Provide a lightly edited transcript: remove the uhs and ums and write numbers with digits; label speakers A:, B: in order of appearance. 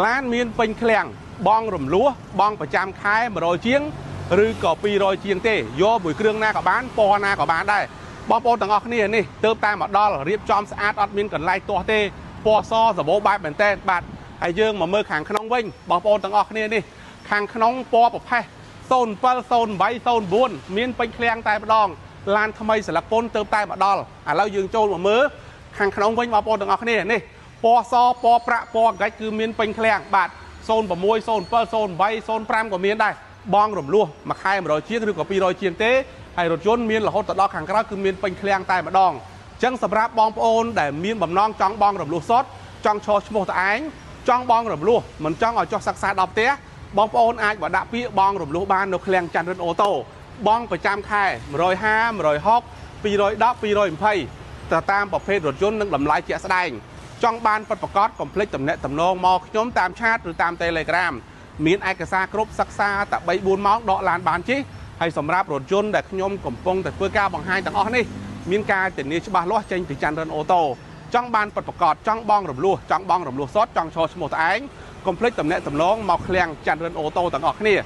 A: ឡានមានពេញឃ្លាំង បងរំលោះបងប្រចាំខែ100ជាងឬក៏200ជាងទេ យកមួយគ្រឿងណាក៏បាន ពណ៌ណាក៏បានដែរបងប្អូនទាំងអស់គ្នា។ នេះទៅតាមមកដល់រៀបចំស្អាត អត់មានកន្លែងទាស់ទេ ពណ៌សសបោបែបមែនតើបាទ។ ហើយយើងមកមើលខាងក្នុងវិញបងប្អូនទាំងអស់គ្នា នេះខាងក្នុងពណ៌ប្រផេះ 07 08 09 មានពេញឃ្លាំងតែម្ដង ឡានថ្មីស្លឹកពុនទៅតែមកដល់។ ឥឡូវយើងចូលមកមើលខាងក្នុងវិញបងប្អូនទាំងអស់គ្នា នេះពណ៌ស ពណ៌ប្រាក់ ពណ៌កាច់ គឺមានពេញឃ្លាំងបាទ 06 07 08 05 ក៏មានដែរ បងរំលោះមួយខែ100ជាងឬក៏200ជាងទេ ហើយរថយន្តមានរហូតទៅដល់ខាងក្រៅ គឺមានពេញឃ្លាំងតែម្ដង។ អញ្ចឹងសម្រាប់បងប្អូនដែលមានបំណងចង់បងរំលោះសុត ចង់ឈរឈ្មោះតឯង ចង់បងរំលោះ មិនចង់ឲ្យចុះសិក្សាដល់ផ្ទះ បងប្អូនអាចមកដាក់ពាក្យបងរំលោះបាននៅឃ្លាំងច័ន្ទរិនអូតូ បងប្រចាំខែ150 160 210 220 ទៅតាមប្រភេទរថយន្តនិងតម្លៃជាក់ស្ដែង។ ចង់បានពិតប្រាកដ កុំភ្លេចតំណែងតំណងមកខ្ញុំតាមឆាតឬតាម Telegram មានឯកសារគ្រប់ សិក្សាតែ3 4ម៉ោងដកឡានបានជិះ។ ហើយសម្រាប់រថយន្តដែលខ្ញុំកំពុងតែធ្វើការបង្ហាញទាំងអស់នេះ មានការធានាច្បាស់លាស់ចេញពីច័ន្ទរិនអូតូ។ ចង់បានពិតប្រាកដ ចង់បងរំលោះ ចង់បងរំលោះសុត ចង់ឈរឈ្មោះត្អែង កុំភ្លេចតំណែងតំណងមកឃ្លាំងច័ន្ទរិនអូតូទាំងអស់គ្នា។